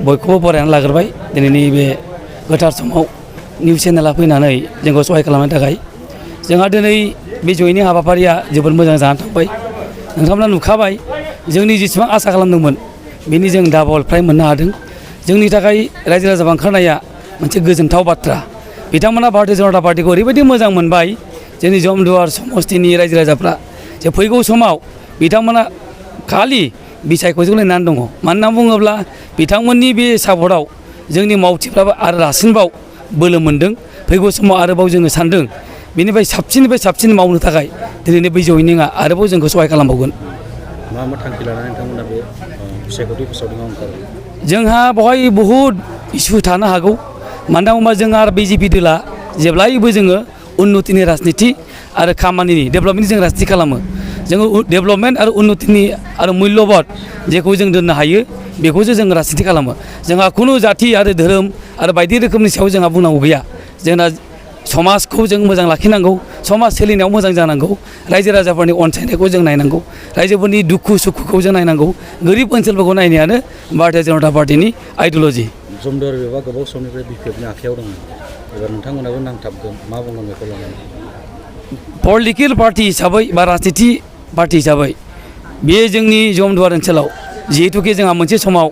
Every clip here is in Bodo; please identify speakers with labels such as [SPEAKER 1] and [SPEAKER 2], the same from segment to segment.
[SPEAKER 1] बयखौबो बरायनानै लाग्रोबाय दिनैनि बे गोथार समाव निउस चेनेला फैनानै जोंखौ सहाय खालामनो थाखाय जोंहा दिनै बे जयैनि हाबाफारिया जोबोद मोजां जानानै थांबाय नोंथांमोना नुखाबाय जोंनि जेसेबां आसा खालामदोंमोन बेनि जों डाबल प्राइज मोननो हादों जोंनि थाखाय रायजो राजा ओंखारनाया मोनसे गोजोनथाव बाथ्रा बिथांमोना भारतीय जनता पार्टीखौ ओरैबायदि मोजां मोनबाय जोंनि जमदुवार समस्तिनि रायजो राजाफ्रा जे फैगौ समाव बिथांमोना खालि बिसायख'जों नेनानै दङ मानो होनना बुङोब्ला बिथांमोननि बे सापर्टआव जोंनि मावथिफ्राबो आरो रासिनबाव बोलो मोन्दों फैगौ समाव आरोबाव जोङो सान्दों बेनिफ्राय साबसिन मावनो थाखाय दिनैनि बे जयनिंआ आरोबाव जोंखौ सहाय खालामबावगोन
[SPEAKER 2] मा थांखि लानानै नोंथांमोना बे बिसायख'थि फोसावदिङाव ओंखारो
[SPEAKER 1] जोंहा बेवहाय बहुद इसु थानो हागौ मानो होनबा जोंहा बिजेपि दोला जेब्लायबो जोङो उन्नतिनि राजनिति आरो खामानिनि डेभेलपमेन्टनि जों राजनिति खालामो जोङो डेभेलपमेन्ट आरो उन्नतिनि आरो मुल्यबोध जेखौ जों दोननो हायो बेखौसो जों राजनिति खालामो जोंहा खुनु जाथि आरो धोरोम आरो बायदि रोखोमनि सायाव जोंहा बुंनांगौ गैया जोंना समाजखौ जों मोजां लाखिनांगौ समाज सोलिनायाव मोजां जानांगौ रायजो राजाफोरनि अनसायनायखौ जों नायनांगौ रायजोफोरनि दुखु सुखुखौ जों नायनांगौ गोरिब ओनसोलफोरखौ नायनायानो भारतीय जनता पार्टीनि आइडिय'लजि
[SPEAKER 2] जमदुवार बिभागा गोबाव समनिफ्राय बिपिएफनि आखायाव दङ एबार नोंथांमोनाबो नांथाबगोन मा बुंगोन बेखौ लानानै
[SPEAKER 1] पलिटिकेल पार्टी हिसाबै बा राजनिति पार्टी हिसाबै बे जोंनि जमदुवार ओनसोलाव जिहेतुके जोंहा मोनसे समाव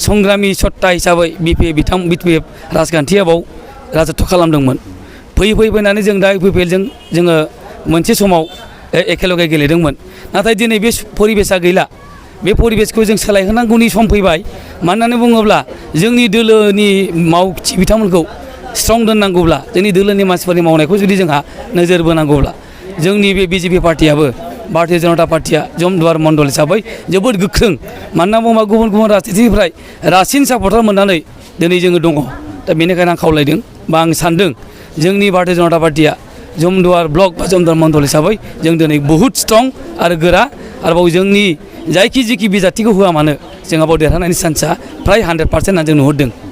[SPEAKER 1] संग्रामि सत्ता हिसाबै बिपिएफ राजखान्थिया बाव राजत्व खालामदोंमोन फैनानै जों दा बिपिएलजों जोङो मोनसे समाव एखेलगे गेलेदोंमोन नाथाय दिनै बे परिबेसा गैला बे परिबेसखौ जों सोलायहोनांगौनि सम फैबाय मानो होननानै बुङोब्ला जोंनि दोलोनि मावथि बिथांमोनखौ स्ट्रं दोननांगौब्ला जोंनि दोलोनि मानसिफोरनि मावनायखौ जुदि जोंहा नोजोर बोनांगौब्ला जोंनि बे बिजेपि पार्टियाबो भारतीय जनता पार्टिया जमदुवार मण्डल हिसाबै जोबोद गोख्रों मानो होनना बुङोब्ला गुबुन राजनितिनिफ्राय रासिन सापर्टार मोननानै दिनै जोङो दङ दा बेनिखायनो आं खावलायदों बा आं सानदों जोंनि भारतीय जनता पार्टिया जमदुवार ब्लक बा जमदुवार मण्डल हिसाबै जों दिनै बहुद स्ट्रं आरो गोरा आरोबाव जोंनि जायखि बिजाथिखौ होआ मानो जोंहा बाव देरहानायनि चान्सआ फ्राय 100% होनना जों नुहुरदों